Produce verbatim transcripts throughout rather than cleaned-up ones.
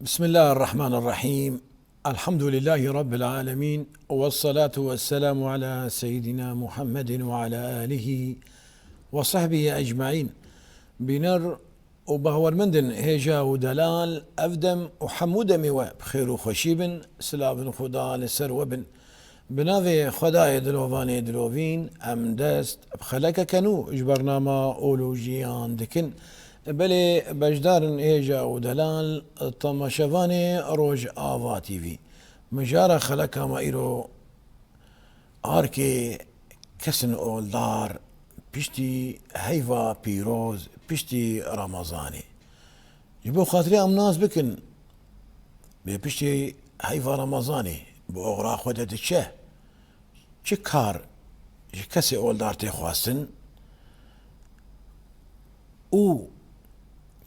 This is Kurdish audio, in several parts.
بسم الله الرحمن الرحيم. الحمد لله رب العالمين. والصلاة والسلام على سيدنا محمد وعلى آله وصحبه أجمعين. Bîner û bawermendin hêja û delal, ev dem û hemû demê we bi xêr û xweşî bin, silavin Xuda li ser we bin. Bi navê Xwedayê dilovanê dilovîn, em dest bi xelekeke nû ji bernama Ol û Jiyan dikin. Belê beşdarin hêja û delal, temaşevanê Rojava T V. Mijara xeleka me îro arkê kesin oldar piştî heyva pîroz, piştî Remezanê. Ji bo xatirê em nas bikin, bê piştî heyva Remezanê bi oxira xwe de diçe? Çi kar ji kesê oldar tê xwestin û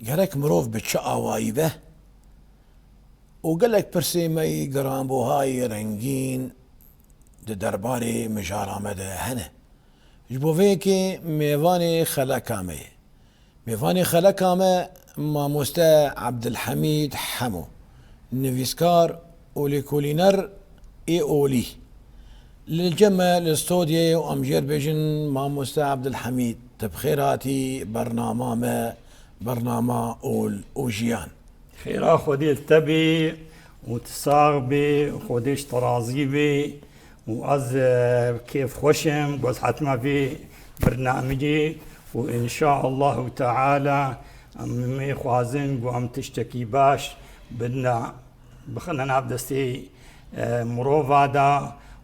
gerek mirov bi çi awayî be? Û gelek pirsê me yî giranbuhayî rengîn di derbarê mijara me de hene. Ji bo vê yekê mêvanê xeleka me ye. Mêvanê xeleka me Mamoste Abdulhamîd Hemo, nivîskar û lêkolîner ê olî. Li cem me li stodyê û em jê re bêjin, Mamoste Abdulhamîd, tu bi xêr hatî bernama me, bernama Ol û Jiyan. Xêra Xwedê li te bê û tu sax bê, Xwedê ji te razî bê û ez, e, kêfxweş im ku ez hatime vê bernameyê û înşaallahu teala em ê xwazin ku em tiştekî baş bidine, bixine nav destê, e, mirova de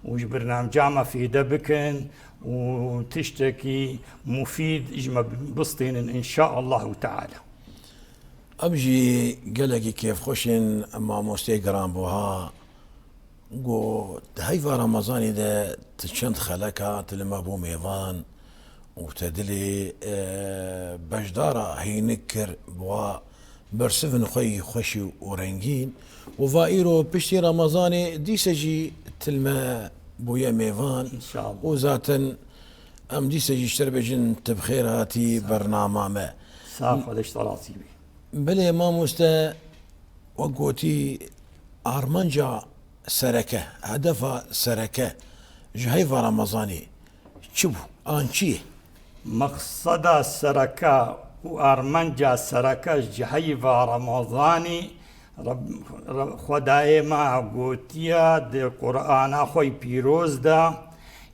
û ji bernamca me fêde bikin û tiştekî mufîd ji me bistênin înşaallahu teala. Em jî gelekî kêfxweş in, mamosteyê giranbuha, ku di heyva Remezanê de tu çend xeleka tu li me bû mêvan û te dilê, e, beşdara hînik kir, bi wa bersivin xwe yî xweşî û rengîn û va îro piştî Remezanê dîse jî tu li me bûye mêvan. Înşallah. Û zaten em dîse jî ji te re bêjin tu bi xêr hatî bernama me. Sax ol, Xwedê ji te razî bî. Belê mamoste, wek gotî, armanca sereke, hedefa sereke ji heyva Remezanê çi bû? An çi ye? Meqseda sereke û armanca sereke ji heyva Remezanê, Reb-, Reb-, Xwedayê me gotiye di Qur'ana xwe yî pîroz de,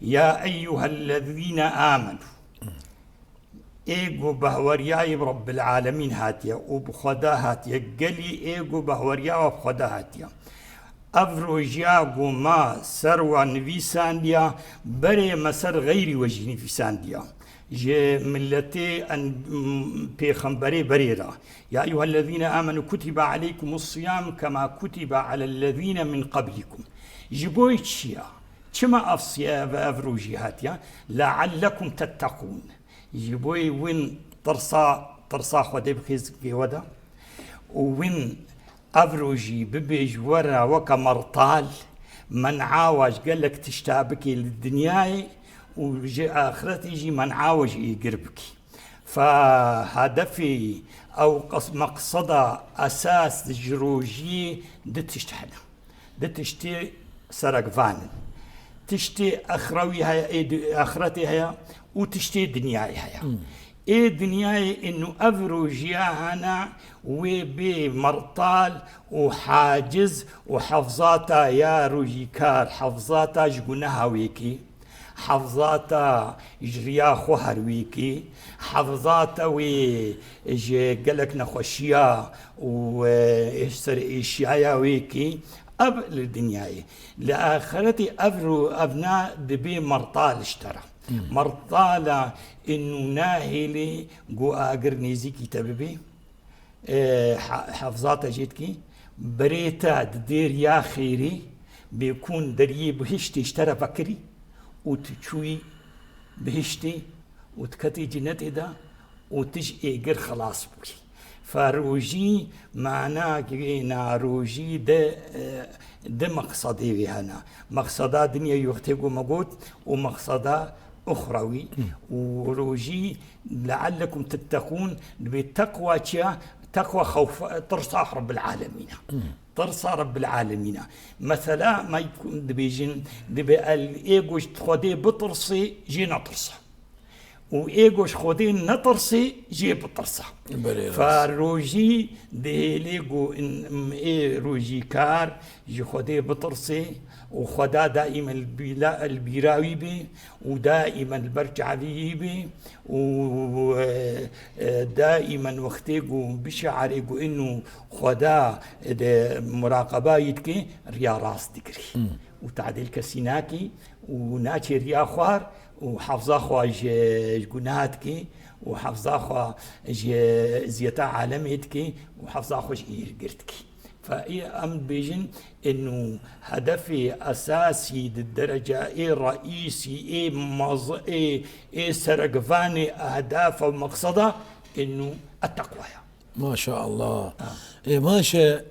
"Ya eyyuhellezîne amenû." Ê ku behweriyayî bi Rebbil Alemîn hatiye û bi Xweda hatiye, gelî ê ku behweriya we bi Xweda hatiye. Ev rojiya ku me ser we nivîsandiya, berê me ser xeyrî we jî nivîsandiya. Ji miletê en-, m-, pêxemberê berê re. "Ya eyyuhellezîne amenû kutibe aleykumus siyam kema kutibe alellezîne min qablikum." Ji bo çi ya? Çima ev siye-, ev, ev rojî hatiye? "Leallekum tettekûn." Ji bo win tirsa, tirsa Xwedê bixêzikê we de û win ev rojî bibê ji we re weke mertal, men'a we ji gelek tişta bikê li dinyayê û ji axiretê jî men'a we ji êgir bikî. Fe hedefê ew qes-, meqseda esas ji rojiyê du tişt hene. Du tiştê serekvan in. Tiştê exrewî heye, ê di-, axiretê heye û tiştê dinyayê heye. Hmm. Ê dinyayê inu ev rojiya hene wê bê mertal û haciz û hefzata ya rojîkar, hefzata ji guneha wê kê, hefzata ji riya xwe her wê kê, hefzata wê ji gelek nexweşiya û, e, ser êşiyaya wê kê, ev li dinyayê. Li axiretê ev ro-, ev na dibê mertal ji te re. Hmm. Mertala inu nahêlê ku agir nêzîkî te bibê. E, ha-, hefza te jê dikî, berê te didê riya xêrî, bêkûn deriyê bihiştê ji te re vekirî û tu çûyî bihiştê û tu ketî cinetê de û tu ji êgir xilas bûyî. Fe rojî, mana ki wê na rojî de, e, di meqsedê wê hene. Meqseda dinyayê wextê ku me got û meqseda uxrewî. Hmm. Û rojî, "Leallekum tettekûn", dibê teqwa çi ya? Teqwa xewf, tirsa Rebbil Alemîn e. Tirsa Rebbil Alemîn e. Mesela, me dibêjin, dibê el ê ku ji Xwedê bitirsê, jê netirse. Û ê ku ji Xwedê netirsê, jê bitirse. Belê, rast. Fa rojî dihêlê ku in, ê rojîkar ji Xwedê bitirsê û Xweda daîmen li bîla-, li bîra wî bê û daîmen li ber çavî wî bê û, e, e, daîmen wextê ku bişearê ku inu Xweda de muraqeba yî dike, riya rast digirî. Û tadêl kesî nakî û naçê riya xwar û hefza xwe ji, ji gunaha dike û hefza xwe ji eziyeta alemê dike û hefza xwe ji êr gir dike. Fa ê em dibêjin, inu hedefê esasî di dereca ê reîsî, ê mez-, ê, ê serekvanê ehdafa û meqseda, inu etteqwa ya. Maşallah. Ah. Ê, maşe,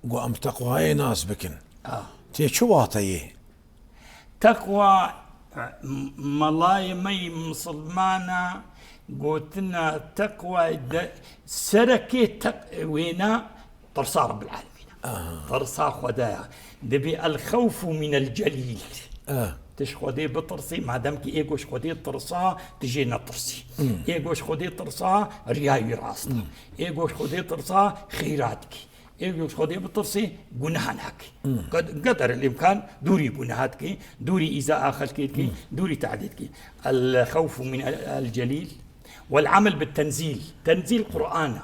ku em teqwayê nas bikin. Ah. Tê çi wateyê? Teqwa, m-, melayê me yî misilmana gotina teqwa de, serekê teq-, wêna tirsa Rabbil Alemîn e. Aha. Tirsa Xwedaya. Dibê el xewfu minel celîl. Ah. Tu ji Xwedê bitirsî, madem ki ê ku ji Xwedê tirsa, tu jê netirsî. Hmm. Ê ku ji Xwedê tirsa, riya wî rast e. Hmm. Ê ku ji Xwedê tirsa, xeyra dikî. Ê ku ji Xwedê bitirsî, guneha nakî. Hmm. Qed-, qeder el îmkan dûrî guneha dikî, dûrî îza a xelkê dikî, Hmm. dûrî tadê dikî. El xewfu min el, el celîl. Wal amel bit tenzîl. Tenzîl Qur'an e.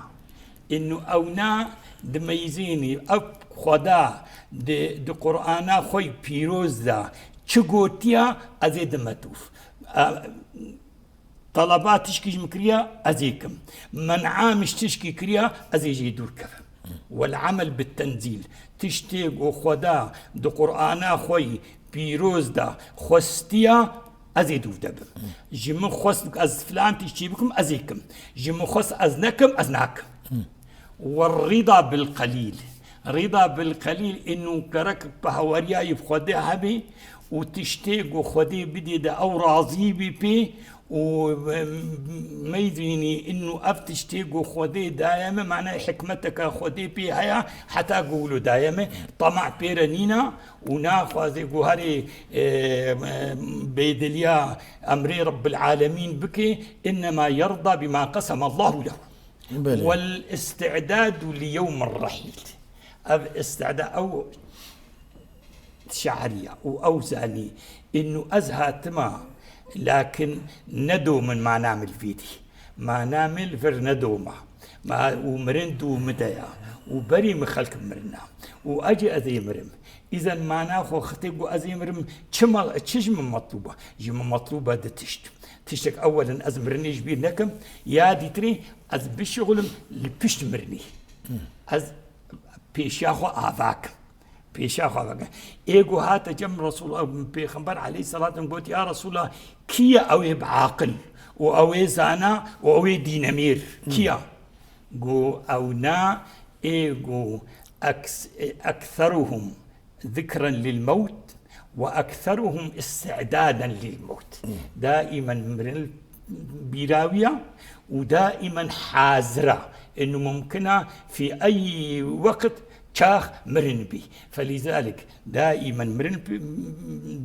Inu ewna dimeyzînî, ev Xweda di, di Qur'ana xwe yî pîroz de çi gotiya, ez ê dime tûf. E, teleba tişkî ji min kiriya, ez ê kim. Men'a min ji tişkî kiriya, ez ê jê dûr kevim. Wal amel bit tenzîl. Tiştê ku Xweda di Qur'ana xwe yî pîroz de xwestiya, ez ê dûr de bim. Ji min xwest ez filan tiştî bikim, ez ê kim. Ji min xwest ez nekim, ez nakim. Werrida bil qelîl. Rida bil qelîl, inu gerek bi heweriya yî bi Xwedê hebî û tiştê ku Xwedê bidê de ew razî bî pê û, em, meydînî inu ev tiştê ku Xwedê daye me, manayê hikmeteke Xwedê pê heye, heta ku wilo daye me, tama pê re nîna. û naxwaze ku herê, e, e, bêdiliya emrê Rabbil Alemîn bike, innema yerda bima qesema Allahu lehu. Belê. Wel isti'dadu li yewmir rehîl. Ev isti'da-, ew şairiya û ew zanî, inu ez hatima, lakin nedomin mana min li vê dî. Mana min li vir nedoma. Ma, û mirin dû min de ya. Û berî min xelk mirina. Û ecê ez ê mirim. Îzen mana xwe xitê ku ez ê mirim, çi ma, çi ji min metlûb e? Ji min metlûb e di tişt. Tiştek ewelin ez mirinê ji bîr nekim, ya dîtirê ez bişixulim li pişt mirinê. Ez pêşiya xwe ava kim. Pêşiya xwe veke. Ê ku hate cem Resûl, Pêxember aleyhisselam got, ya Resûla, kî ye ew ê bi aqil û ew ê zana û ew ê dînemêr? Kî ye? Got, ew na ê ku eks-, ekseruhum zikren lil mewt ve ekseruhum isti'daden lil mewt. Daîmen mirin bîra wî ya û daîmen hazir a. Inu mumkin a fî ey weqt çax mirin bî. Felîzalik daîmen mirin pi-,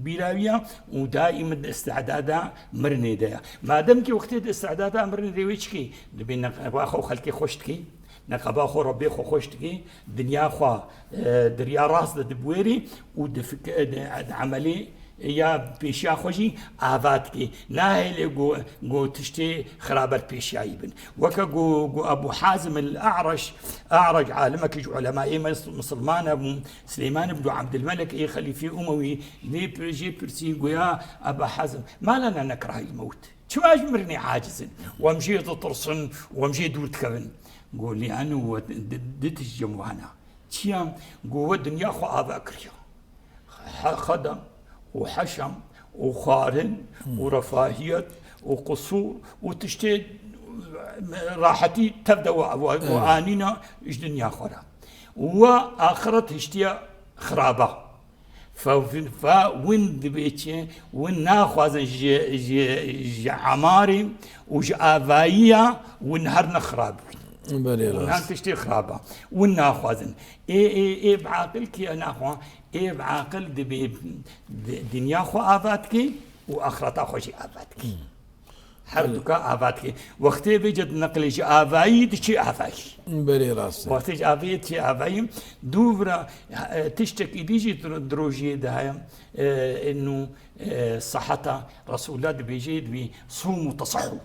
bîra wî ya û daîmen di istidada mirinê de ya. Madem ki wextê di istidada mirinê de wê çikî, dibê neqeba xwe xelkê xweş dikî, neqeba xwe Rebbê xwe xweş dikî, dinya xwe, e, di riya rast de dibuêrî û di fik-, e, di, di emelê ya pêşiya xwe jî ava dikî. Nahêlê ku, ku tiştê xiraber pêşiya yî bin. Weke ku, ku Ebu Hazim el-A'raş, A'raş alimekî ji ulemayê me misilman e bû, Silêman ibn Abdilmelek ê xelîfê Umewî lê pir-, jê pirsî, goya, Eba Hazim, ma lena nekrahil mewt? Çima ji mirinê aciz in? Û em jê ditirsin û em jê dûr dikevin. Got, lianu we di, di tişt cem wana. Çiya? Got, we dinya xwe ava kiriya. He-, xedem û heşem û xwarin û refahiyet û qisûr û tiştê rahetî tev de we, we, we Evet. anîna ji dinya xwe re. Û we axiret hiştiye xiraba. Fe, fe win dibê çi? Win naxwazin ji, ji, ji emarê û ji avayiya win her ne xirab bin. Belê, û nan rast. Tiştê xirab e. Win naxwazin. Ê, ê, ê bi aqil kî naxwa, ê bi aqil dibê di-, dinya xwe ava dike û axireta xwe jî ava dike. Hmm. Her Belê. Duka ava dike. Wextê vêce dineqilê ji avayî diçê avayî. Belê, rast e. Wextê ji avayî diçê avayî, dûvira, e, tiştekî dî jî dir-, dirojiyê de heye, e, inu, e, seheta Resulullah dibêje, dibê, "Sumu tasahhu."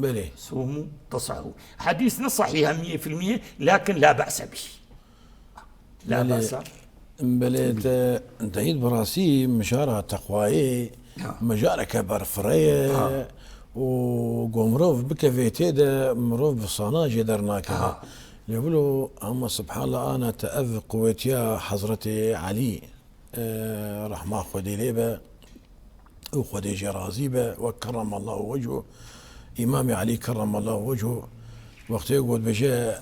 Belê. "Sumu tasahhu." Hedîs ne sahîh e miyê fil miyê, lakin la be'se bih. La Belê. Be'se. Belê, te, te hît bi rastî mijara teqwayê, Ha. Mijareke berfireye Ha. û ku mirov bikevê tê de, mirov bi sana jê dernakeve. Ha. Lê wilo, hema subhanallah, ana te ev quwetiya Hezretê Elî, e, rehma Xwedê lê be û Xwedê jê razî be, wek kerremallahu wechû, Îmamê Elî kerremallahu wechû, wextê ku dibêje,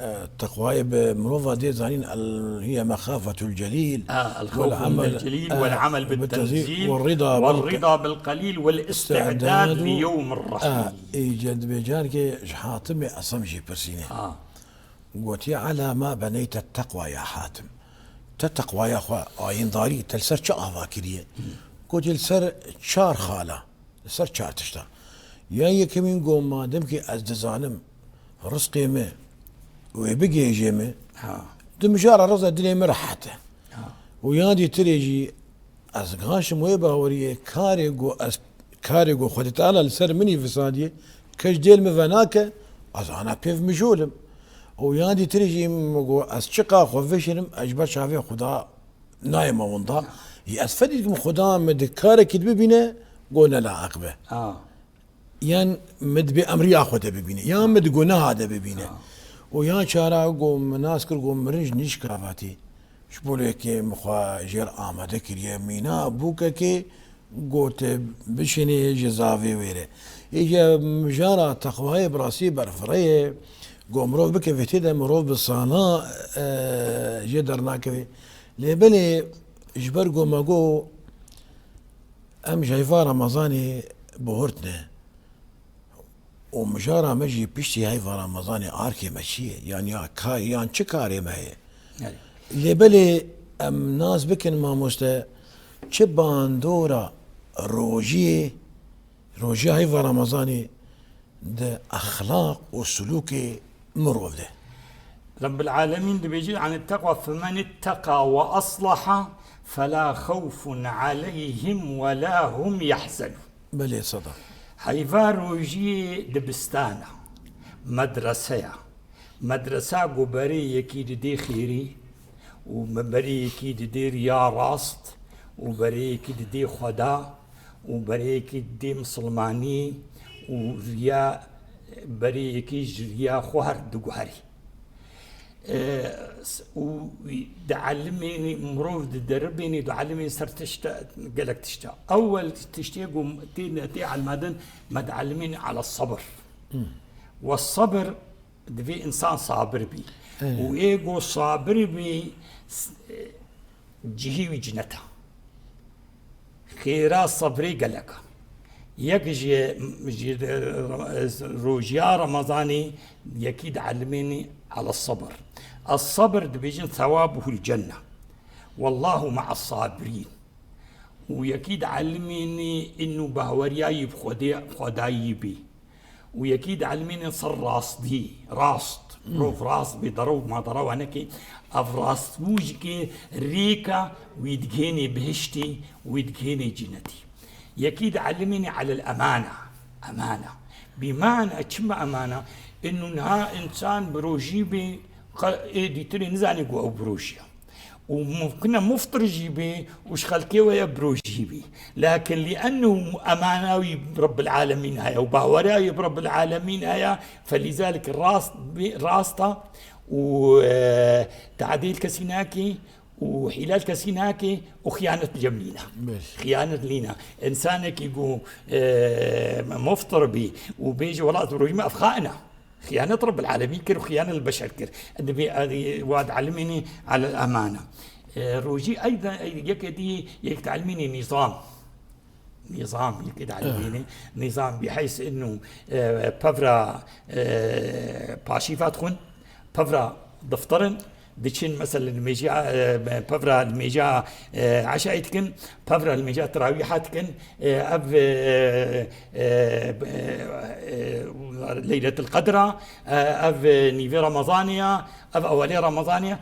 e, teqwayê bi mirova dê zanîn, el-, hiye mexafetul celîl, A, el-xewfu minel celîl, e, wel amel bit tenzîl, tenzîl, wel rida bil qelîl, wel isti'dad li yewmir rehîl. E, îca dibê carkê ji Hatimê Esem jî pirsîne. A. Gotiye, "Ala ma beneyte teqwa ya Hatim." Te teqwaya xwe, ayîndarî, te li ser çi ava kiriye? Gotiye, "Li ser çar xala, li ser çar tişta." Ya yekemîn got, "Madem ki ez dizanim rizqê min wê bigihêjê min, Ha. di mijara riza dilê min rehet e." Ha. Û ya dîtirê jî, Ez gaşim wê baweriyê, karê ku ez, karê ku Xwedê Teala li ser min î fisadiyê, kes dêl min venake, ez ana pêv mijûl im. Û ya dîtirê jî min got, ez çiqa xwe vişirim, ez ji ber çavê Xuda nayême winda. Yê ez fedî dikim Xuda min di karekî de bibîne, got ne laiq be. Ha. Yan min dibê emriya xwe de bibîne, yan min di guneha de bibîne. Ha. Û ya çara got min nas kir, got mirin ji nîşka vatî. Ji bo lê yekê min xwe jêr amade kiriye, mîna bûkekê got bişênê ji zavê wê re. Êje mijara teqwayê bi rastî berfireye, got mirov bikeve tê de mirov bi sana, e, jê dernakeve. Lê belê ji ber ku me got em ji heyva Remezanê bihurtine. Û mijara me jî piştî heyva Remezanê arkê me çi ye? Yan ya ka-, yan çi karê me heye? Evet. Lê belê em nas bikin mamoste, çi bandora rojiyê, rojiya heyva Remezanê di exlaq û sulûkê mirov de? Rabbil Alemîn dibêje, "Ani teqa femen itteka ve aslaha fela xewfun aleyhim ve la hum yahzenun." Belê, seda. Heyva rojiyê dibistana, medreseya. Medresa ku berê yekî didê xêrî û me-, berê yekî didê riya rast û berê yekî didê Xweda û berê yekî didê misilmanî û riya, berê yekî ji riya xwe her diguherî. E, s-, û dialimênî mirov dideribênî, dialimên ser tişta, gelek tişta. Ewel tiştê ku tê, tê elmadin, me dialimênî ala sabir. Hmm. Ve sabir divê insan sabir bî. Evet. Û ê ku sabir bî, s-, cihî wî cinet e. Xêra sebrê gelek e. Yek ji, ji rojiya Remezanê yekî dialimênî ala sebr. Es-sebr dibêjin sewabuhul cenne. Wallahu ma'as sabirîn. Û yekî dialimênî inu baweriyayî bi Xwedê, Xwedayî bî. Û yekî dielmînin ser rastî, rast. Hmm. Mirov rast bê, derew ma derewa neke, ev rastbû jî ke rêka wî digihênê bihiştî, wî digihênê cînetî. Yekî dielmînî alel emana. Emana. Bîmana, çima emana? Inu niha însan bi rojî bê, qe-, ê dîtirê nizanê ku ew bi rojî ye. û mumkin e muftir jî bê û ji xelkê we ye bi rojî bî. Lakin lîennu emana wî bi Rabbil Alemîn heye û baweriya wî bi Rabbil Alemîn heye, felîzalik rast bê, rast e û, e, tadî li kesî nake û hîle li kesî nake û xiyanet li cem nîne. Belê. Xiyanet nîne. Însanekî ku, e, muftir bî û bêje, "Wela ez bi rojî me", ev xain e. Xiyanet Rabbil Alemîn kir û xiyanet li beşer kir. Dibê, e, wa dielmînî alel emana. E, rojî eyda, e, yeke dî, yek dielmînî nîzam. Nîzam yekê de elîbîne. Nîzam bîheys inu, e, pevra, e, paşîfa dixwin, pevra diftirin, diçin mesela li mêja, e, pevra li mêja, e, eşayî dikin, pevra li mêja tirawîha dikin, e, ev, e, e, e, e, Leyletil Qedra, e, ev nîvê Remezanê ya, ev ewelê Remezanê ya,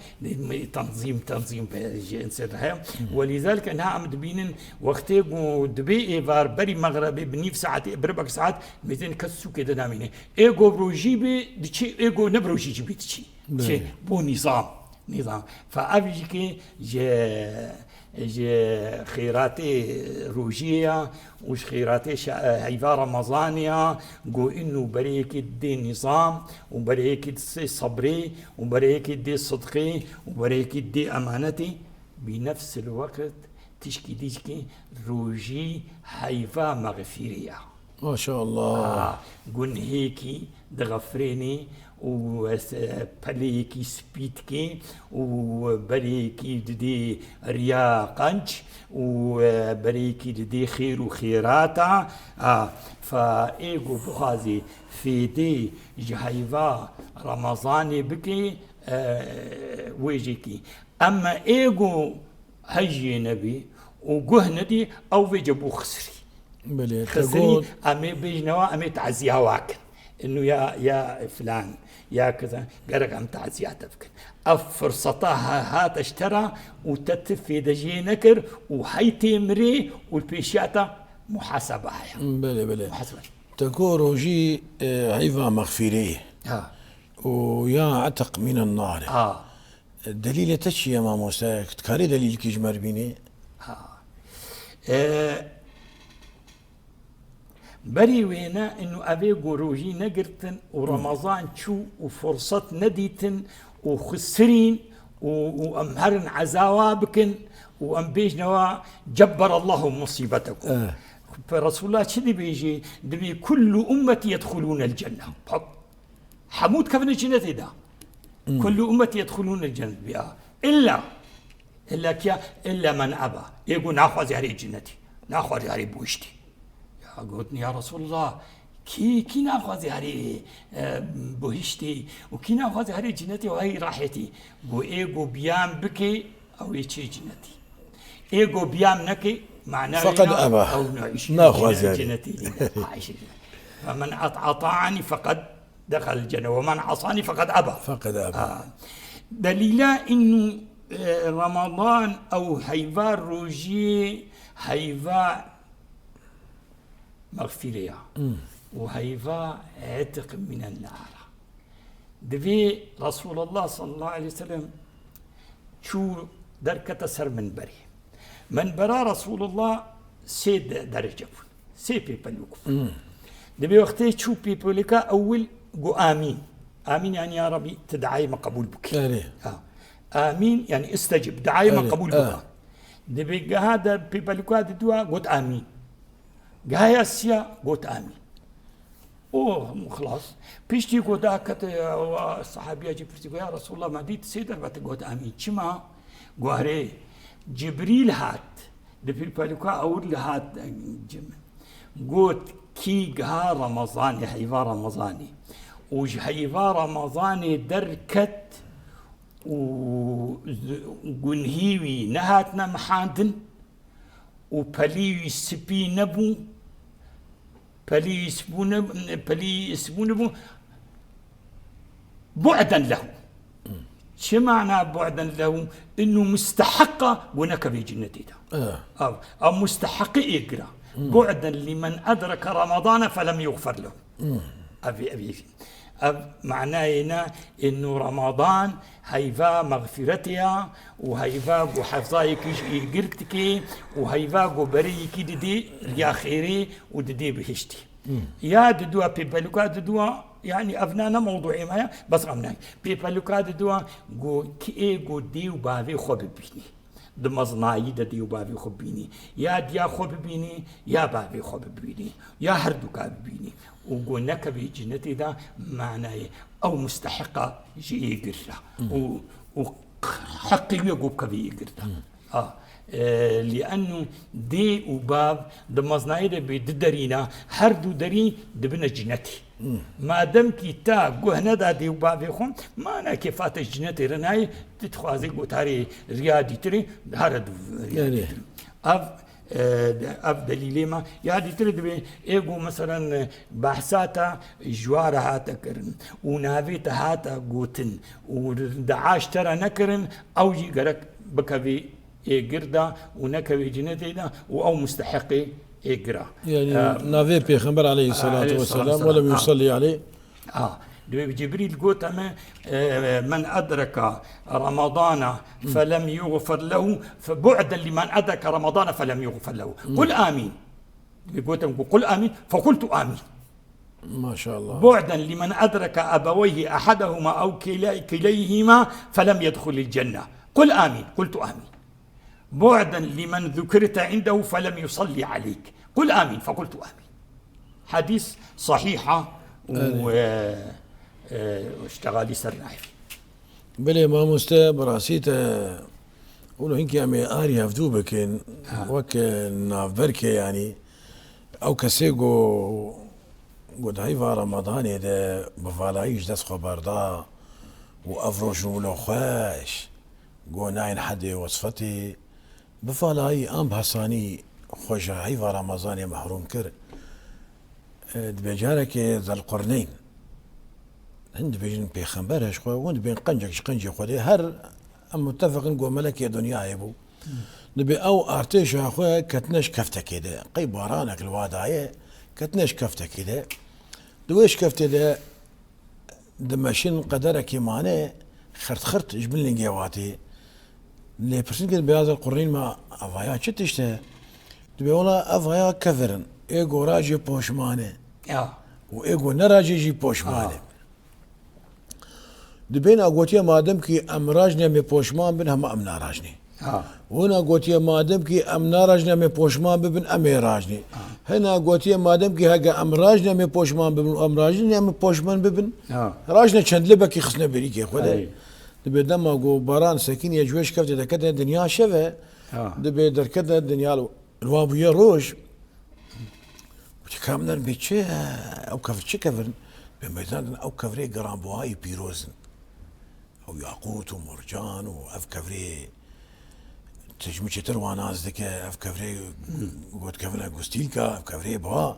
tanzîm, tanzîm, e, ji înser heye. Welîzalike niha em dibînin wextê ku dibê êvar berî mexrebê bi nîv saetê, bi ribek saet, mêzên kes sûkê de namîne. Ê ku bi rojî bê diçî, ê ku ne bi rojî jî bê diçî. Belê. Çi? Bo nîzam. Nîzam. Fe ev jî ki ji, ji xêratê rojiyê ya û ji xêratê şe-, heyva Remezanê ya, ku inu berê yekê didê nîzam û berê yekê didê sebrê û berê yekê didê sidqê û berê yekê didê emanetê, bi nefsil weqt tişkî dî jî ki rojî heyva mexfîrê ya. Maşallah. A, gunhêkî dixefirênê û, e, pelêyekî spî dikê û berêyekî didê riya qenc û, e, berêyekî didê xêr û xêrata. A, fa ê ku bixwazê fêdê ji heyva Remezanê bikê, e, wê jêkî. Ema ê ku hejiyê nebî û guh nedî, ew vê ce bû xisirî. Belê, te Xisirî, got. Em ê bêjnewa, em ê taziya wa kin. Inu ya, ya filan, ya kiza, gerek em taziya te bikin. Ev firseta ha-, hate ji te re û te ti fêde jê nekir û hey tê mirê û li pêşiya te muhaseba heye. Belê, belê. Muhasebe. Te got rojî, e, heyva mexfîrê ye. Ha. Û ya etiq mînen nar e. Ha. Delîlê te çi ye mamoste? Dikarî delîlkî ji me re bînî? Ha. E, berî wêne inu evê ku rojî negirtin û Remezan çû û fursat nedîtin û xisirîn û, û em herin ezawa bikin û em bêjnewa cebber Allahu musîbetekum. Eh. Resulullah çi dibêjî? Dibê kullu ummeti yedxulûnel cenne. Hop. Hemû dikevine cinetê de. Hmm. Kullu ummeti yedxulûne cennet biya. Îlla, îlla kiya, îlla men eba. Ê ku naxwaze herê cinetê. Naxwaze herê buhiştê. Ya gotin, ya Resulullah, kî, kî naxwaze herê, e, buhiştê û kî naxwaze herê cinetê û hey rahetî? Got, ê ku biyam bike, ew ê çê cinetî. Ê ku biyam neke, mana wê Feqed na, eba. Ew na, îş Naxwaze cine-, herê. Cinetî nîne. Ha, îş cine-, Femen at-, ata'ani feqed dexel cene ve men asani feqed eba. Feqed eba. Ha. Delîla inu, e, Ramadan ew heyva rojiyê, heyva mexfîrê ya. Hmm. Û heyva etiq mînen nara. Divê Resulullah sallallahu aleyhi ve sellem çû derkete ser minberê. Minbera Resulullah sê de-, derece bûn. Sê pêpelûk bûn. Hmm. Divê wextê çû pêpelûka ewil got amîn. Amîn yani ya Rabbi tu diayê me qebûl bikî. Erê. Ha. Amîn yani istecib, diayê me Erê, qebûl ha. Bike. Divê geha de pêpelûka diduwa got amîn. Geha ya siya got amîn. Oh, xilas. Piştî ku dakete, wa sahabiya jî pirsî ku, "Ya Resulullah, me dît sê derfet got amîn. Çima?" Guherê Cibrîl hat. Di pîrpelûka ewil hat, e, cim. Got, "Kî giha Remezanê, heyva Remezanê. Û ji heyva Remezanê derket û z-, gunhî wî nehatine mihandin." û pelî wî spî nebû, pelî wî spû ne-, pelî wî spû nebû, bu'den lehu. Çi mana bu'den lehu? Inu musteheqa ku nekevê cinnetê de. Eh. Ev, ev musteheqê êgir e. Hmm. Bu'den limen edreke Ramadane felem yuğfer lehu. Hmm. Ev, ev, ev manayê ne, inu Ramadan heyva mexfîretê ya û heyva ku hefzayekî ji êgir dike û heyva ku berê yekî didê riya xêrê û didê bihiştî. Hmm. Ya diduwa pêpelûka diduwa, yanî ev ne, ne mewduê me ye, bes em ne. Pêpelûka diduwa ku ki ê ku dê û bavê xwe bibînî. Di mezinayî de dê û bavê xwe bibînî. Ya diya xwe bibînî, ya bavê xwe bibînî. Ya herduka bibînî. Û ku nekevê cinnetê de manayê ew musteheqa ji êgir re. Hmm. Û, û heqê wê ku bikevê êgir de. Hmm. Ha. E, lîennu dê û bav di mezinayê de bê di derîna, her du derî dibine cinetê. Madem kî te guh neda dê û bavê xwe, ma ne kêfa te ji cinetê re nayê, tu dixwazî gotarê riya dîtirê, here du riya Erê. dîtirê. Ev, e, ev delîlê me. Ya dîtirê dibê, ê ku meselen, e, behsa te ji wa re hate kirin û navê te hate gotin û deaş te re nekirin, ew jî gerek bikevî êgir de û nekevê cinetê de û ew musteheqê êgir e. Yani Em, navê Pêxember aleyhissalatu aleyhissalatu vesselam, vesselam. Ve lem yusalli aleyh. Ha, dibê Cibrîl gote me, e, "Men edreke Ramadana felem yuğfer lehu, fe bu'den limen edreke Ramadana felem yuğfer lehu." Qul amin. Dibê gote me, "Qul amin." Fequltu amin. Maşallah. "بعدا لمن أدرك أبويه أحدهما أو كلا-، كليهما فلم يدخل الجنة. قل آمين." قلت آمين. "بعدا لمن ذكرت عنده فلم يصلي عليك. قل آمين." فقلت آمين. Hadîs sahîh e û, Evet. e, e, iştexalî ser nayê. Belê mamoste, bi rastî te wilo hinkî em ê arî hevdû bikin, Ha. wek, e, navberkê, yanî ew kesê ku got heyva Ramadanê de bi valayî ji dest xwe berda û ev roj wilo xweş, got nayên hedê wesfetê, bi valayî an bi hesanî xwe ji heyva Ramazanê mehrûm kir. E, dibê carekê Zelqurneyn, hin dibêjin pêxember e ji xwe, hûn dibên qencek ji qencê Xwedê, her em mutefiqin ku melekê dinyayê bû. Dibê ew artêşa xwe ketine ji keftekê de. Qey baranek li wa daye, ketine ji keftekê de. Di wê şikeftê de dimeşin, qederekê mane, xirt xirt ji bin lingê watê. Lê pirsîn kir, bêya Zelqurnîn, ma evaya çi tişt e? Dibê wela evaya kevir in. Ê go rajê poşman e. Ya. Û ê go nerajê jî poşman e. Ha. Dibên a gotiye madem kî em rajne em ê poşman bin, hema em narajnê. Ha. Hûna gotiye madem kî em narajne em ê poşman bibin, em ê rajnê. Ha. Hina gotiye madem kî hege em rajne em ê poşman bibin û em rajin em ê poşman bibin, Ha. rajne çendlibekî xistine berîkê xwe de. Erê. Dibê dema ku baran sekiniye ji wê şikeftê de kete dinya şev e. Ha. Dibê derkete dinya li wa bûye roj. Gotiye ka em nerin bê çi, ew kevir çi kevir in? Bê meydan din ew kevirê giranbuhayî pîroz in. Ew yaqût û murcan û ev kevirê, tu ji min çêtir wan nas dike, ev kevirê got kevine gustîlka, ev kevirê biha.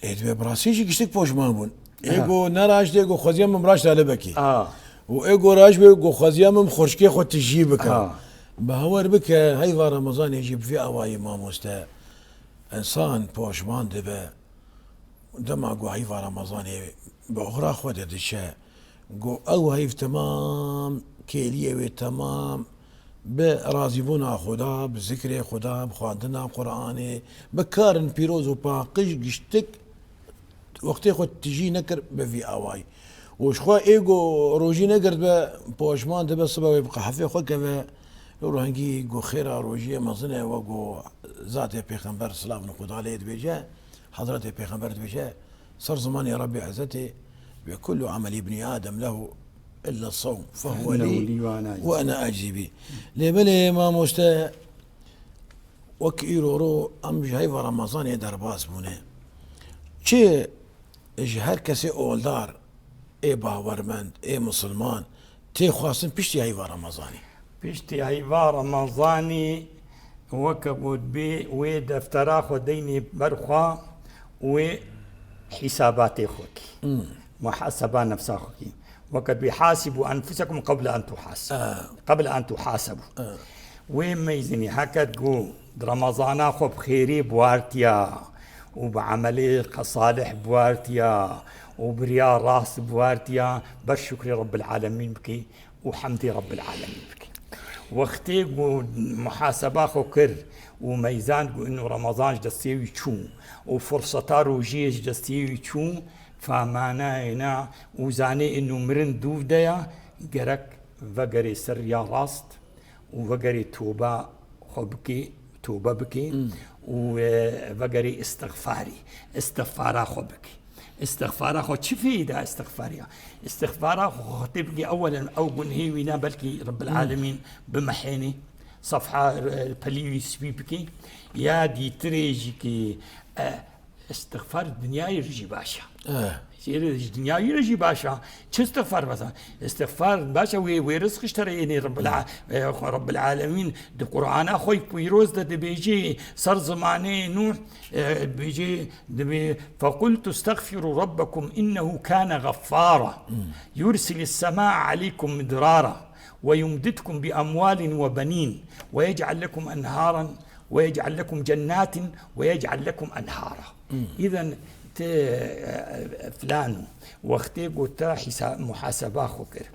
Ê dibê bi rastî jî giştik poşman bûn. Ê Ha. go neraj dê go xweziya min raj talibekî. Ha. Û ê go raj bê go xweziya min xurşkê xwe tijî bike. Ha. Bawer bike, heyva Remezanê jî bi vî awayî mamoste. Însan poşman dibe. Dema ku heyva Remezanê bi oxira xwe de diçe, ku ew heyv temam, kêliyê wê temam, bi razîbûna Xuda, bi zikrê Xuda, bi xwendina Quranê, bi karin pîroz û paqij giştik, wextê xwe tijî nekir bi vî awayî. Û ji xwe ê ku rojî negirt be, poşman dibe, sibe wê bi qehefê xwe keve, rengî ku xêra rojiyê mezin e, we ku zatê Pêxember, silavin Xuda lê dibêje, Hezretê Pêxember dibêje, ser zimanê Rebbê Ezzetê, "Ve kullu ameli ibni Adem lehu illa sawm, fehuve Fehuve li li ve ana ve ana eczi bî." Lê belê mamoste, wek îro ro em ji heyva Remezanê derbas bûne. Çi ji her kesê oldar, ê bawermend, ê misilman, tê xwestin piştî heyva Remezanê? Piştî heyva Remezanê weke got bê wê deftera xwe deynê ber xwe, wê hîsabatê xwe kî. Hmm. Muhaseba nefsa xwe kî. Weke bê hasibu enfusekum qabla en tuhas-, Ah. qabla en tuhasebu. Ah. Wê meyzinî heket got di Remezana xwe bi xêrê biwartiya û bi emelê salih biwartiya û bi riya rast biwartiya, ber şukrê Rebbil Alemîn bikî. û hemdê Rebbil Alemîn bike. Wextê ku muhaseba xwe kir û meyzand ku inu Remezan ji destê wî çû û furseta rojiyê ji destê wî çû, fa manayê na û zanê inu mirin dûv de ya, gerek vegerê ser riya rast û vegerê toba xwe bike, tobe bike Hmm. û, e, vegerê istixfarî, istixfara xwe bike. Îstixfara xwe çi fêda îstixfariya? Îstixfara xwe xetê bikî, ewelen ew gunhê wî ne, belkî Rebbil Hmm. Alemîn bimehênî. Sefha, e, pelî wî spî bikî. Ya dîtirê jî ki, e, îstixfar dinyayê re jî baş e. Eh. Jê re jî, dinyayê re jî baş e. Çi îstixfar mesela? Îstixfar baş e, wê, wê rizq ji te re ênê Rabbil a-, e, xwe Rabbil Alemîn di Qur'ana xwe pîroz de dibêjê ser zimanê Nûh, e, dibêjê, dibê, "Fequltu istexfiru rabbekum innehu kâne geffara. Yursilis semâe aleykum midrara." ويمددكم بأموال وبنين ويجعل لكم أنهارا ويجعل لكم جنات ويجعل لكم أنهارا. إذن te, e, e, filan wextê ku te hîsa-, muhaseba xwe kir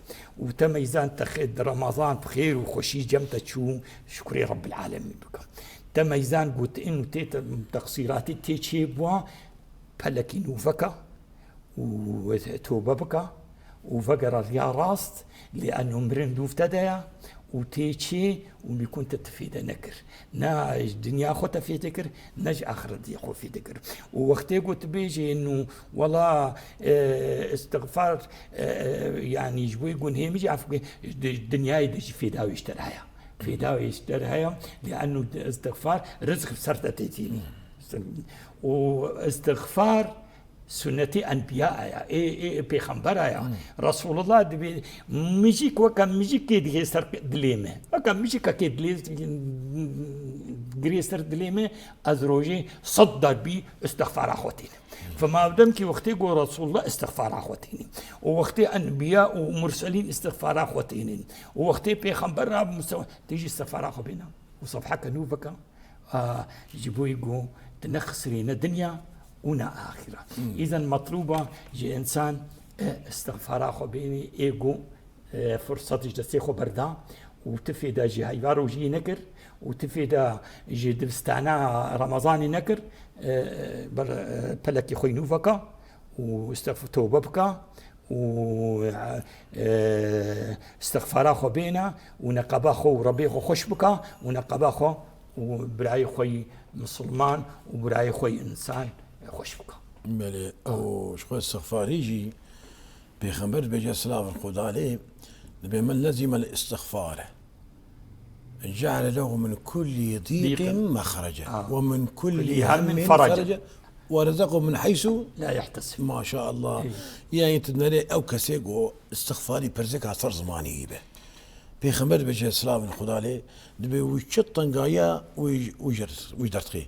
û te meyzan te xê-, di Remezan bi xêr û xweşî cem te çû, şukrê Rebbil Alemîn bike. Te meyzan gotin û tê te, teqsîratî tê çêbûa, pelekî nû veke û tobe bike û vegere riya rast, lê eno mirin dûv te de ye û tê çê û nîkun te ti fêde nekir. Ne ji dinya xwe te fêde kir, ne ji axiretê xwe fêde kir. Û wextê ku tu bêjê nû, wela, e, îstixfar, e, e, yanî ji bo gunhê min jî af bike, di dinyayê de jî fêda wê ji te re heye. Fêda wê ji te re heye, lê eno îstixfar rizq bi ser te tê tînî. Û îstixfar Sunnetê enbiya ya, ê, ê, ê pêxembera ya. Resulullah dibê, mijîk weke mijîkê digê ser dilê me. Weke mijîkekê dilê, girê ser dilê me, ez rojê sed derbî istixfara xwe tînim. Ve madem ki wextê ku Resulullah istixfara xwe tînî. Û wextê enbiya û murselîn istixfara xwe tînin. Û wextê pêxember ra musa-, tê jî istixfara xwe bêne. Û sefheke nû veke. A, ji bo ku tu ne xisirî ne dinya û ne axira. Îzen metlûba ji însan, e, îstixfara xwe bênî, ê ku, e, firsat ji destê xwe berda û ti fêda ji heyva rojiyê nekir û ti fêda ji divistana Remezanê nekir, e, ber, e, pelekî xwe nû veka û îstixf-, tobe bika. û, e, îstixfara xwe bêne û neqeba xwe û Rebê xwe xweş bika û neqeba xwe û birayê xwe yî misilman û birayê xwe yî însan xweş bika. Belê, ew ji xwe îstixfarî jî Pêxember dibêje, silavên Xwedê lê, dibê, "Men lezîmel îstixfare." Ceale lehu min kullî dîqin mexrece. Ha. Ve min kullî hemmin ferece. Ve rezeqehu min heysu la yehtesib. Maşallah. Ey. Yani tu nerê ew kesê ku îstixfarî pirzika ser zimanî wî be. Pêxember dibêje, silavên Xwedê lê, dibê wî çi tengaya wî, wî jer-, wî derdixê.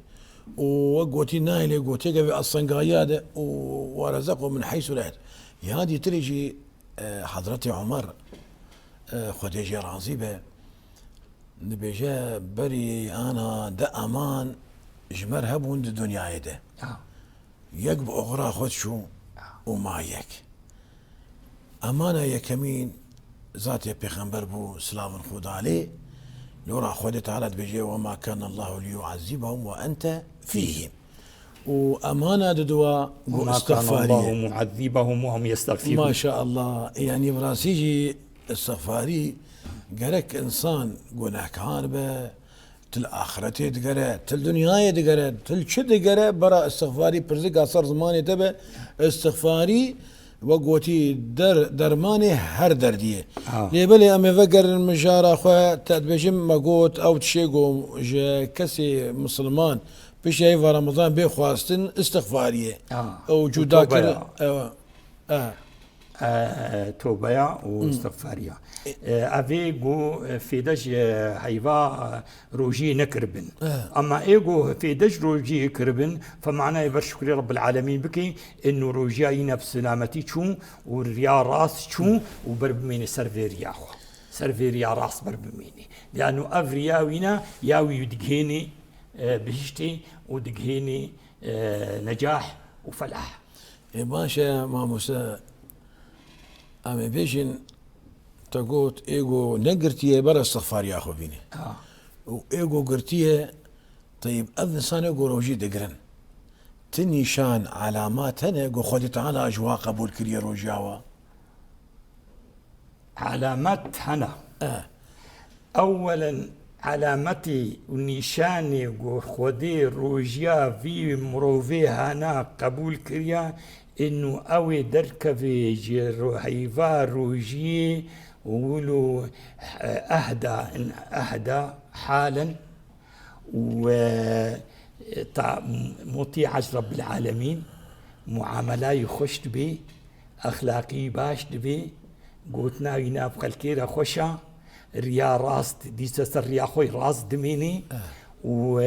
Û we gotî nayê lê gotê gevê ez tengaya de û ve rezeqehu min heysu la yeht-, Ya dîtirê jî, e, Hezretê Omer, e, Xwedê jê razî be, dibêje, berî ana de eman ji me re hebûn di dinyayê de. Ya. Yek bi oxira xwe diçû û ma yek. Emana yekemîn zatê pêxember bû, silavên Xwedê lê, lora Xwedê Teala dibêje, "Ve ma kana Allahu liyu'ezzibahum ve ente fîhim." Û emana di dua û وما كان الله معذبهم وهم يستغفرون. Maşallah. Yani bi rastî jî îstixfarî gerek însan gunehkar be, til axiretê digere, til dinyayê digere, til çi digere, bera îstixfarî pirzika ser zimanê te be, îstixfarî we gotî der-, dermanê her derdiyê. Ha. Lê belê em ê vegerin mijara xwe, te dibêjim me got ew tişê ku ji kesê misilman Piştî heyva Remezan bê xwestin, îstixfariyê. Ha, ew û cuda kir, tobeya. Ew, e. E, tobeya û îstixfariya. E, ev ê ku, e, fêde ji heyva, e, rojiyê nekiribin. E. Ama ê ku fêde ji rojiyê kiribin, fe manayê ber şukrê Rebbil Alemîn bikî, êno rojiya yîne bi selametî çû û riya rast çû û ber bimêne ser vê riya xwe. Ser vê riya rast ber bimêne. Lano ev riya wîne ya wî digihênê e, bihiştê û digihênê, e, necah û felah. Ê baş e, mamoste, em ê bêjin, te got, ê go negirtiye, bera îstixfariya xwe bîne. Ha. Û ê go girtiye, teyib, ev însanê go rojî digirin. Ti nîşan, alamat hene, go Xwedê Teala ji wa qebûl kiriye rojiya wa? Alamet hene. E. Ewelen alametê û nîşanê ku Xwedê rojiya vî mirovê hana qebûl kiriya, êno ew ê derkevê ji ro-, heyva rojiyê وقولوا أهدى، إن أهدى حالا، و، طا-، مطيعة رب العالمين، معاملة خوش دبي، أخلاقي باش دبي، قوتنا يناف خلكيرا خوشا، ريا راست، ديسا سر ريا خوي راست دميني، و،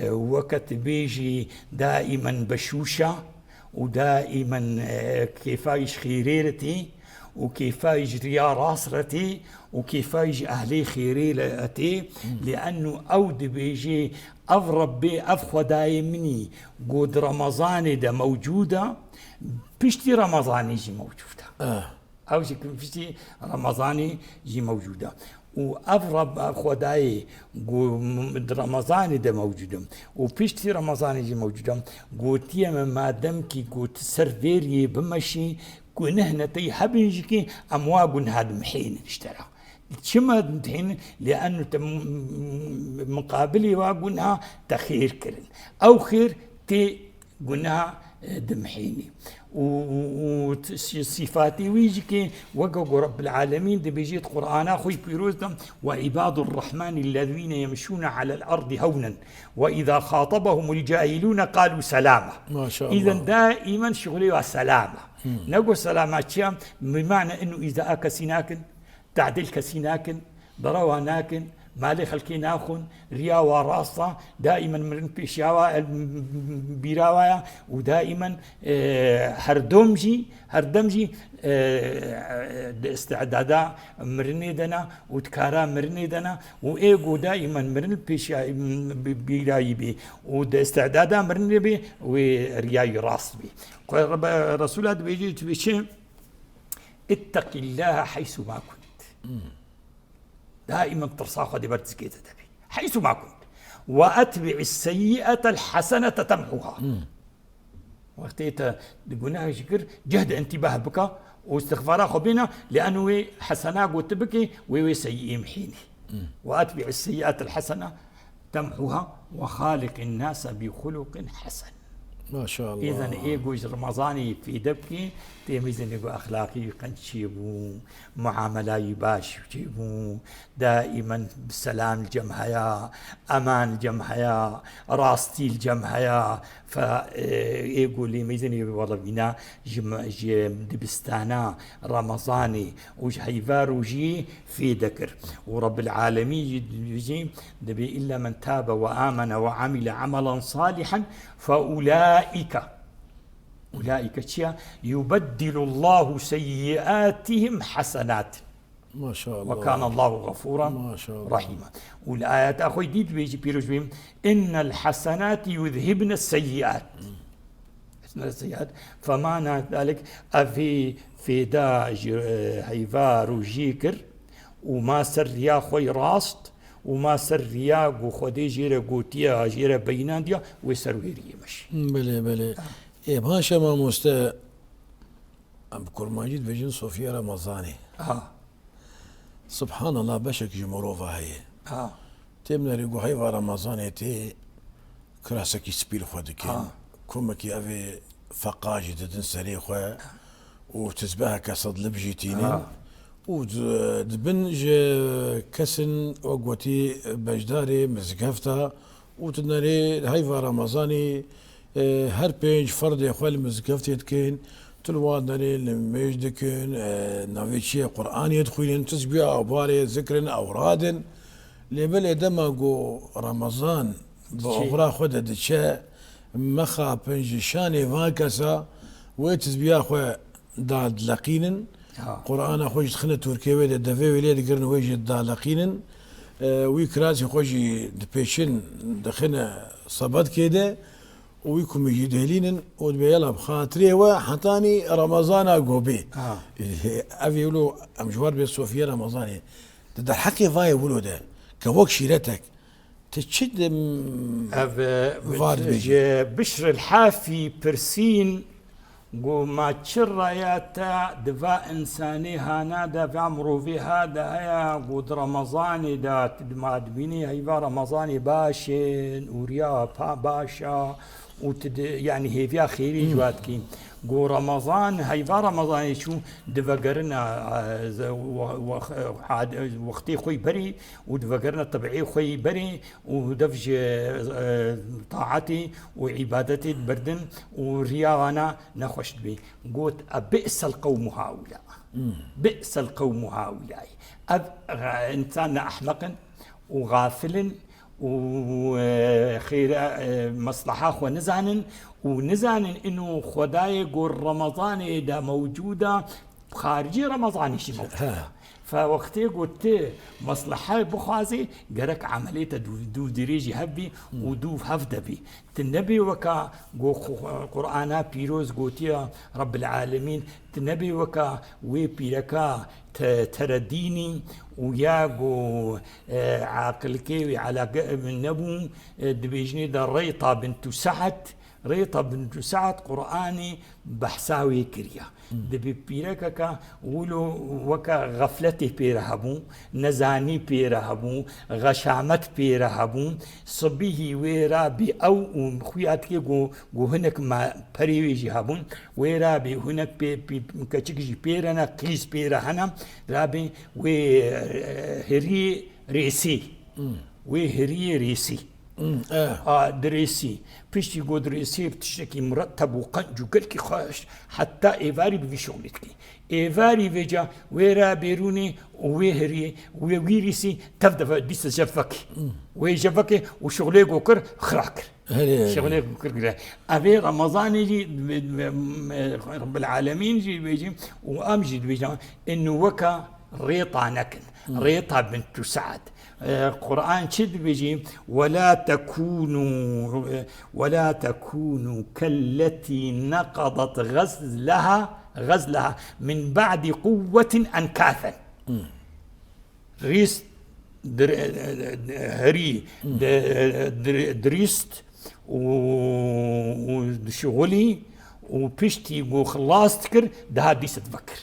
وقت بيجي دائما بشوشة، ودائما، آه، كيفاش خيريرتي، وكيفاش ريا راس رتي، وكيفاش أهلي خيري لأتي، لأنه أو دبيجي أف ربي أف خداي مني قود رمضان ده موجودة، بشتي رمضان يجي موجودة. ئە. ئەو ژی پشتی ڕەمەزانی ژی مەوجودە. و ئەڤ ڕەب-، ئەڤ خۆدایێ گو م-، ڕەمەزانی دە مەوجودە. و پشتی ڕەمەزانی ژی مەوجودە. گوتیە مە مادەم کی گوت سەر ڤێریێ بمەشی، گونه نەتەی هەبین ژی کی ئەم وا گونها دمحێنن شتەرا. چما دمحێنن؟ لأنه تە م-، م-، مقابلی وا گونها تە خێر کرن. ئەو خێر تێ گوناه، اه، دمحيني. و، و، و ت-، س-، صفاتي ويجي كي وقو رب العالمين دبيجيت قرآنا خوي بيروز دم: «وعباد الرحمن الذين يمشون على الأرض هونا وإذا خاطبهم الجاهلون قالوا سلاما.» ما شاء الله. إذن دائما شغلي سلامة. نقول سلامة چيا؟ بمعنى إنه إذا أكسي ناكن، تعديل کەسی ناکن، بەڕەوا ناکن، مالی خەلکی ناخون، ریا وا ڕاستە، دائما مرن پێشیاوا، بیراوایە و دائما، ئێ، هەردۆم ژی، هەردەم ژی، ئێ، دە ئستعدادا مرنێ دەنا و دکارا مرنێ دەنا و ئێگو دائما مرن پێشیا-، بیرایی بێ و دە ئستعدادا مرنێ بێ و ریایی ڕاست بێ. خۆ ڕەسولا دبێژێ، دبێژێ، «اتق الله حيث ما كنت.» دائما ترسا خودی بر دزگیت دبی. «حيث ما كنت. وأتبع السيئة الحسنة تمحها.» وقتی تا گناه شکر، جهد انتباه بکا و استغفارا خو بینه، لأنه وی حسنا گوت بکی، وی وی سیئه محینی. «وأتبع السيئة الحسنة تمحها وخالق الناس بخلق حسن.» ما شاء الله. إذن ئێگوش ڕەمەزانی فیدە بکی، تێمیزن ئێگو ئەخلاقی قەنچی بوو، معاملایی باش چی بوو، دائما سلام جم هەیە، ئەمان جم هەیە، ڕاستی جم هەیە، فا، ئێگو لێمیزنی وەڵە بینا، ژ دبستانا ڕەمەزانی و ژ هەیڤار و ژی فیدە کر. و رب العالمین ژی دبی: «إلا من تاب وآمن وعمل عملا صالحا فأولئك»، أولئك چیا؟ «يبدل الله سيئاتهم حسنات.» ما شاء الله. «وكان الله غفورا ما شاء الله. رحيما.» و لە ئايات ئەخۆی دیت بێژی پیرۆژ بیم: «إن الحسنات يذهبن السيئات.» السيئات. فمعنى ذلك، ئەڤی فێدا ژی، ئێ، هەیڤار و ژی کر و ما سەر ریا خۆی ڕاست و ما سەر ریا گو خودی ژێرە گوتیە، ژێرە بەیناندیە، وێ سەر وێریە مەش. بلێ، بلێ. ئێ، باشە مامۆستە، ئەم کورمانجی دبێژن سۆفیە ڕەمەزانی. سبحان الله، بەشێک ژی مرۆڤە هەیە. تێم نەری گو هەیڤا ڕەمەزانێ تێ کراسی سپی لە خۆ دکێن. کومەکی ئەڤێ فەقاژی ددن سەرێ خۆ و تزبەهەکە سەد لب ژی تینن. و د-، دبن ژێ کەسن وەک وەتی بەشدارێ مزگەفتە و تنەرێ هەیڤا ڕەمەزانی، ئێ، هەر پێنج فەردێ خۆ لە مزگەفتێ دکەین، تلوا دەرێ لە مێژ دکەین، ئێ، ناوێ چیە قورئانێ دخوینن، تزبیە ئەوبارێ، زکرن، ئەورادن. لێ بەلێ دەما گو ڕەمەزان بە ئۆغرا خۆ دە دچە، مەخاپن ژی شانێ ڤان کەسا، وێ تزبیا خۆ دادلەقینن، قورئانا خۆ ژی دخنە تورکێ وێ دە دەڤێ وێ لێ دگرن وێ ژی دادلەقینن، ئێ، وی کراسی خۆ ژی دپێچن دخنە سەبەت کێ دە، وی کومی ژی دهلینن، و دبێ یەڵا بخاترێ وە حەتانی ڕەمەزانا گۆبێ. ئەڤێ ولۆ ئەم ژوار بێ سۆفیە ڕەمەزانێ. دە دەرحەقێ ڤایە ولۆ دە، کە وەک شیرەتەک، تە چ دم ئەڤ ڤار بێژی؟ بشر الحافی پرسین، گو ما چ ڕایە تە دڤا ئینسانێ هانا دە، ڤا مرۆڤێ ها دە هەیە، گو دە ڕەمەزانێ دە، ما دبینێ هەیڤا ڕەمەزانێ باشێن، وریا پا باشە، û tu di, yanî hêviya xêrê ji wa dikî. Go Remezan, heyva Remezanê çû, divegerina, e, ze-, we-, we-, ad-, wextê xwe yî berê û divegerina tebîê xwe yî berê û dev ji, e, taetê û îbadetê dibirdin û riya wana nexweş dibê. Got, "E bi'sel qewmu haula." Bi'sel qewmu haulay. Ev, e, însan ne ehmeq in û xafil in û, e, xêra, e, mesleha xwe nizanin û nizanin ino Xwedayê go Remezanê de mewcûd e, xaricî Remezanê jî mewcûd e. He. Fe wextê go tu meslehe bixwazî, gerek emelê te dû-, dûvdirêjî hev bî û dûv hev de bî. Tu nebê weka go Qu-, Qur'ana pîroz gotiya Rebbil Alemîn, tu nebê weka wê pîreka te-, teredînî û ya go, e, aqilkê wê elaqe nebû, e, dibêjinê de Reyta bintu Sa'd, Reyta bintu Sa'd Qur'anê behsa wê kiriya. Dibê pîrekeka wilo weke xefletê pê re hebû, nezanî pê re hebû, xeşamet pê re hebû. Sibihî wê rabî ew û xuya dikê ku, ku hinek ma perê wê jî hebûn. Wê rabî hinek pê, pê, keçik jî pê re ne, qîz pê re hene. Rabî wê, e, hirî rêsî. Wê hiriyê rêsî. Hmm, e. A, dirêsî. Piştî go dirêsî bi tiştekî muretteb û qenc û gelkî xweş, heta êvarî bi vî şixulî dikî. Êvarî vêca wê re bêrûnê û wê hiriyê, wê wî rîsî tev de dîsa jev vekê. Hmm. Wê jev vekê û şixulê go kir, xira kir. Herê, herê. Şixulê go kir gire. Evê Remezanê jî, me, me, me, Rebbil Alemîn jî bêjî û em jî dibêjin, inu weka Rêta nekin. Hmm. Rêta bintu Sa'd. E, Qur'an çi dibêjî? "Ve la tekûnû, e, ve la tekûnû kelletî neqadat gazleha, gazleha min ba'di quwwetin enkâthen." Hmm. Rîst, dir-, e, e, herî, Hmm. de-, e, dir-, dirîst û, û dişixulî û piştî ku xilas dikir, daha dîsa divekir.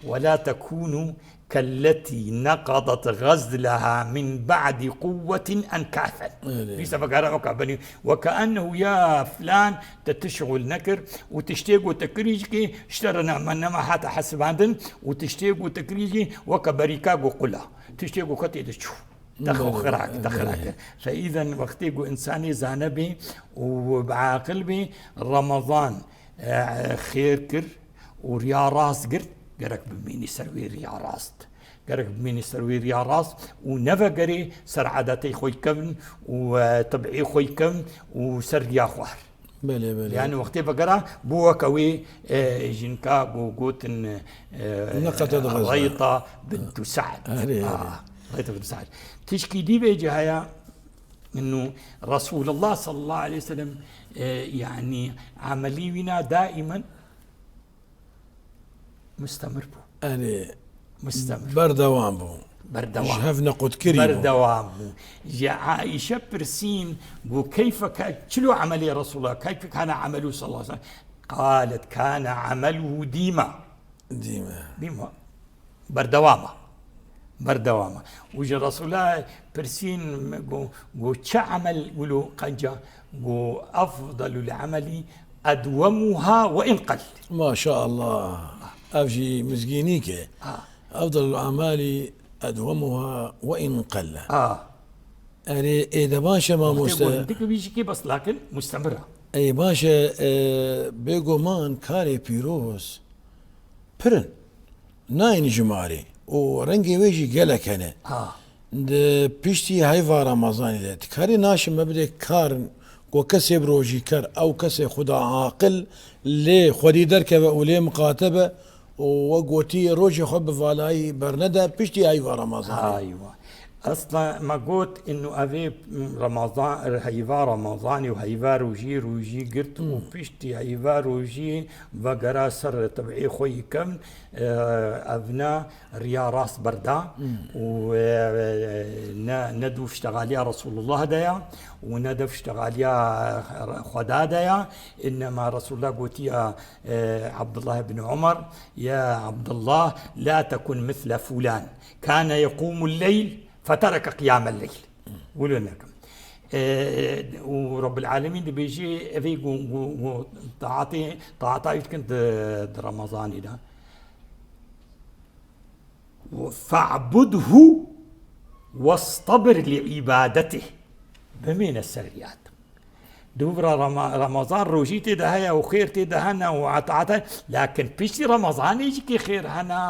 "Ve la tekûnû kelletî neqadat gazleha min ba'di quwwetin enkâthen." Öyle. Dîsa vegere weka benî. "Ve keennehu ya filan te tişixul nekir û tiştê ku te kirî jî ki ji te re ne-, nema hate hesibandin û tiştê ku te kirî jî weke berîka ku qula. Tiştê ku ketê de çû." Te xwe Belê, xirak, te belê. xirak. Fe îzen wextê ku însanê zane bî û bi aqil bî, Remezan, e, xêr kir û riya rast girt, gerek bimînî ser wê riya rast. Gerek bimînî ser wê riya rast û nevegerê ser edetê xwe kevn û, e, tebî xwe kevn û ser riya xwe her. Belê, belê. Yani wextê vegera bû weke wê, e, jinka go-, gotin, e, Neqadat gazleha. Reyta bintu Sa'd. Erê, erê. Ah, Reyta bintu Sa'd. Tişkî dî vê cihaya, inu Resulullah sallallahu aleyhi ve sellem, e, yani emelî wîna daimen mustemir bû. Erê. Mustemir. Berdewam bû. Berdewam. Ji hev nequtkirî bû. Berdewam bû. Ji Aîşe pirsîn, got, "Keyfe ke-, çilo emelê Resulullah, keyfe kane emelu sallallahu aleyhi ve sellem?" Qalet, "Kane emeluhu dîma." Dîma. Dîma. Berdewama. Berdewama. Û ji Resulullah pirsîn, go-, go, "Çi emel wilo qenca?" Go, "Efdelul emeli edwemuha ve in qel." Maşallah. Ev jî mizgînîk e. Ha. "Efdelul emeli edwemuha ve in qelle." Ha. Erê, ê de baş e, mamoste. Wextê go hindik bî jî kê bes, lakin mustemir e. Ê baş e, e, bêguman karê pîroz pir in. Nayên jimarê. Û rengê wê jî gelek hene. Ha. Di piştî heyva Remezanê de. Dikarî naşime bidê kar ku kesê bi rojî ker, ew kesê xweda aqil lê xwedî derkeve û lê miqate be û we gotî rojê xwe bi valayî bernede piştî heyva Remezanê. Aywa. Esla me got, inu evê Remezan, heyva Remezanê û heyva rojî, rojî girt û Hmm. piştî heyva rojî vegera ser tebî xwe yî kevn, e, evna riya rast berda Hmm. û, e, ne, ne dû fiştexaliya Resulullah de ya û ne de fiştexaliya Xweda de ya. Innema Resulullah gotiya, e, Abdullah ibn Umar, "Ya Abdullah, la tekun misle fulan. Kane yeqûmul leyl, fetereke qiyamel leyl." Wilo nekim. E, û Rabbil Alemîn dibêjî, evê ku, ku, ku taatê, taata wî dikin di, di Remezanê de. "Fe'budhu wastabir li ibadetih." Bimêne ser riyat. Dûvra Rema-, Remezan rojî tê de heye û xêr tê de hene û taat hene. Lakin piştî Remezanê jî kê xêr hene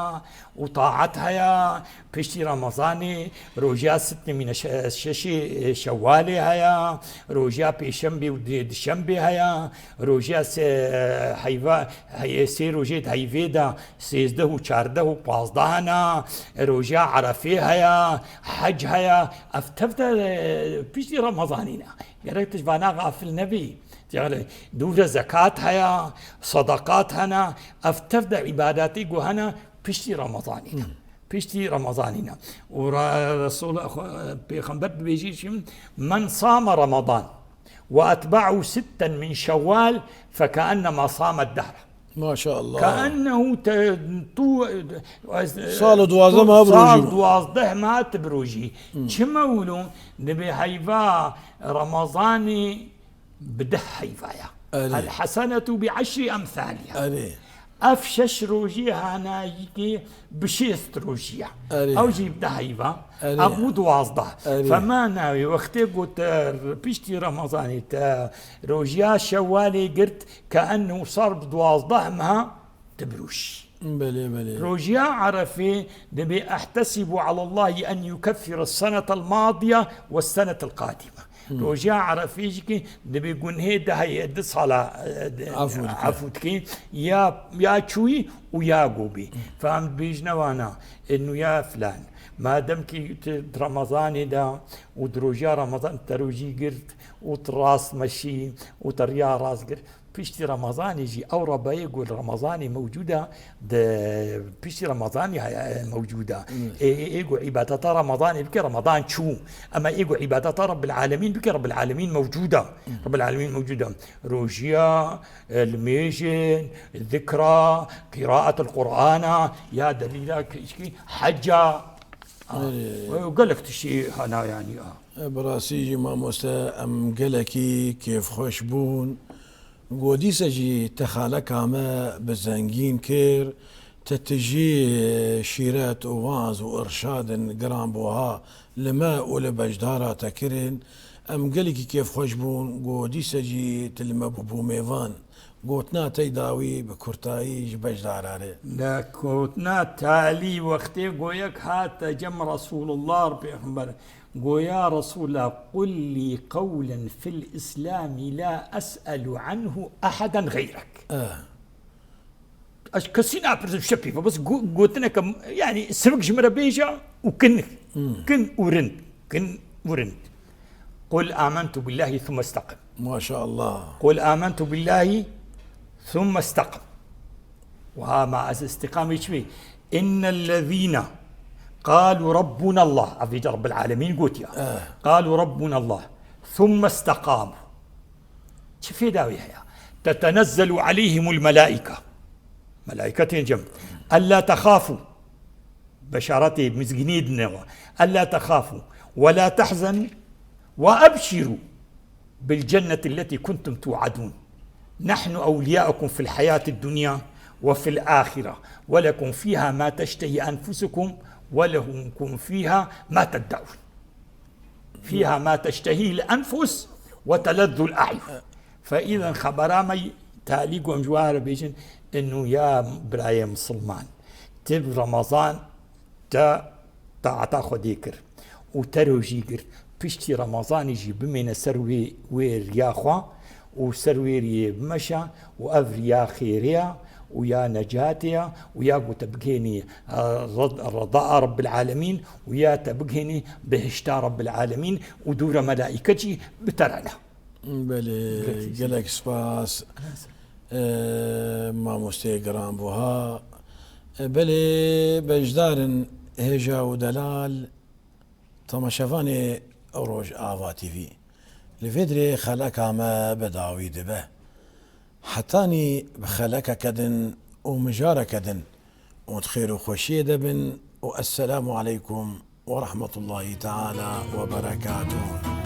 û taat heye. Piştî Remezanê rojiya sitnê mîne şe-, şeşê, e, Şewalê heye, rojiya pêşembê û di-, dişembê heye, rojiya se-, heyva-, heye sê rojê di heyvê de sêzdeh û çardeh û pazdeh hene, rojiya Erefê heye, hec heye. Ev tev de, e, piştî Remezanî ne. Gerek tu ji vana xafil nebî. Yani, dûvre zekat heye, sadaqat hene, ev tev de îbadatê ku hene piştî Remezanî ne. Piştî Remezanî ne. Û Re-, Resul, Pêxember dibêjî jî, "Men sama Ramadan ve etba'u sitten min Şewwal fekennema samed dehre." Maşallah. Keennehu te-, tu, Sal û duwazdeh tu meha bi sal rojî bû. Duwazdeh meha tu bi rojî. Çima wilo? Dibê heyva Remezanê bi deh heyva ya. Erê. El hasenetu bi eşri emsaliha. Erê. Ev şeş rojî hanayîkê bi şêst rojî ya. Erê. Ew jî bi deh heyva. Erê. Ev bû duwazdeh. Erê. Fema navê wextê got te piştî Remezanê te rojiya Şewalê girt, keennehu sar bi duwazdeh meha tu bi rojî. Belê, belê. Rojiya Erefê dibê, "Ehtesibu alallahi en yukeffira senetel madiye ve senetel kadime." Rojiya Erefê jî ki dibê gunhê de heye, di sala, e, de, Efû dike. Efû dike. Ya, ya çûyî û ya gobî. Fam dibêjine wana, e, nû ya filan. Madem ki tu di Remezanê de û di rojiya Remezan te rojî girt û tu rast meşî û te riya rast girt, piştî Remezanê jî ew rebayê ku li Remezanê mewcûd e, di piştî Remezanê heye, mewcûd e. Ê, ê, ê ku îbadeta Remezanê bike, Remezan çû. Ema ê ku îbadeta Rabbil Alemîn bike, Rabbil Alemîn mewcûd e. Rabbil Alemîn mewcûd e. Rojiya, e, limêjin, zikra, qiraatul Qur'ana, ya delîla ki, ki, hecca. Ah, Erê. Gelek tiştî hana yanî, ah. E, bi rastî jî mamoste em gelekî kêfxweş bûn. Go dîse jî te xaleka me bi zengîn kir, te tijî şîret û waz û irşadin giranbuha li me û li beşdara te kirin. Em gelekî kêfxweş bûn, go dîse jî tu li me bû mêvan. Gotina te dawî bi kurtayî ji beşdara re. Li gotina talî wextê goyek hate cem Resulullah pêxember. Go ya Resulullah, qul li qewlen fil Îslamî la es'elu anhu eheden xeyrek. Eh. Ez kesî napirsim şepî, bes go-, gotineke, yani, sivik ji min re bêje û kin, kin û rind, kin û rind. Qul amentu billahi thumma istaqim. Maşallah. Qul amentu billahi thumma istaqim. Wiha ma ez istiqamê çi bê? Innellezîne qalu rabbunallah. Ev vêca Rabbil Alemîn gotiya. Eh. Qalu rabbunallah. Thumma istaqamu. Çi fêda wê heye? Tetenezzelu aleyhimul melaîke. Melaîke tên cem. Ella texafu. Beşaretê mizgîniyê dine we. Ella texafu. Ve la tehzenu. Ve ebşiru. Bil cenneti lleti kuntum tu'adun. Nahnu ewliyaukum fil hayati dunya ve fil ahire. Ve lekum fiha ma teştehi enfusukum ve lekum fiha ma teddaun. Fiha ma teştehîl enfus ve telezzul a'yun. Fe îzen xebera me talî gom ji wan re bêjin, inu ya birayê misilman. Ti bi Remezan te taata Xwedê kir û te rojî girt. Piştî Remezanê jî bimêne ser wê, wê riya xwe û ser wê riyê bimeşe û ev riya xêrê ya û ya necatê ya û ya ku te bigihênî, e, red-, redaa Rabbil Alemîn û ya te bigihênî bihişta Rabbil Alemîn û dûre melaîke jî bi te re ne. Belê, gelek spas. Gelek spas. E, mamosteyê giranbuha. E, belê, beşdarin hêja û delal. Temaşevanê Rojava T V, li vê dirê xeleka me bi dawî dibe. Hetanî bi xelekeke din û mijareke din û di xêr û xweşiyê de bin û esselamu aleykum ve rahmetullahi teala ve berekatuhu.